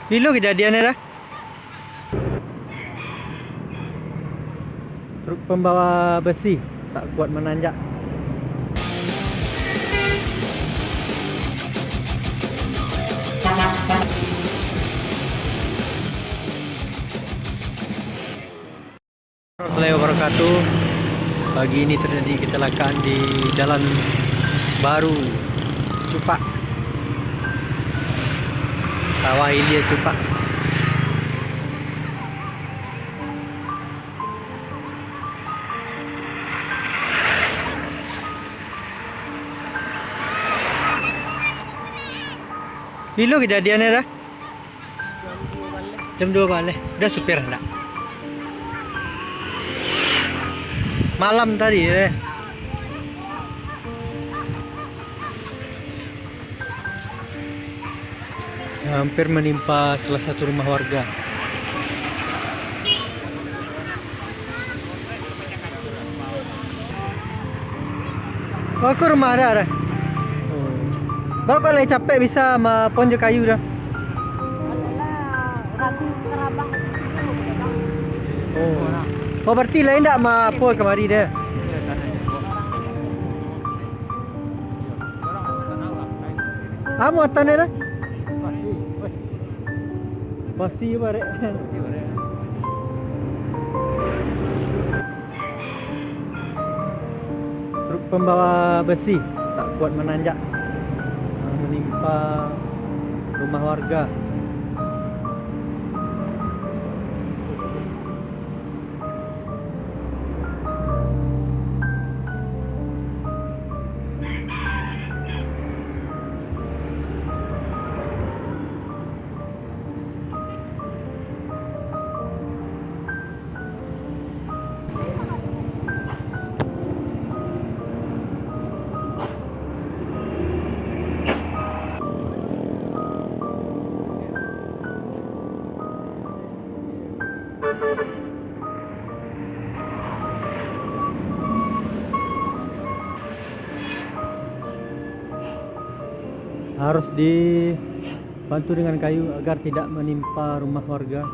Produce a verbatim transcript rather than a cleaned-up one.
Bilo kejadiannyo dah? Truk pembawa besi tak kuat mananjak. Warahmatullahi wabarakatuh. Pagi ini terjadi kecelakaan di Jalan Baru Cupak, Sawah Ilia Cupak. Bilo kejadiannyo dah? Jam duo baleh. Udah supir ndak? Malam tadi, eh. Hampir menimpa salah satu rumah warga. Oh, ko rumah dah, dah. Oh. Baa kok lai capek bisa mapon jo kayu dah? Oh. Oh, berarti lai ndak mapon kamari dah? Amu atan dah? Basi barek. Truk pembawa besi tak kuat mananjak, menimpa rumah warga. Harus dibantu dengan kayu agar tidak menimpa rumah warga.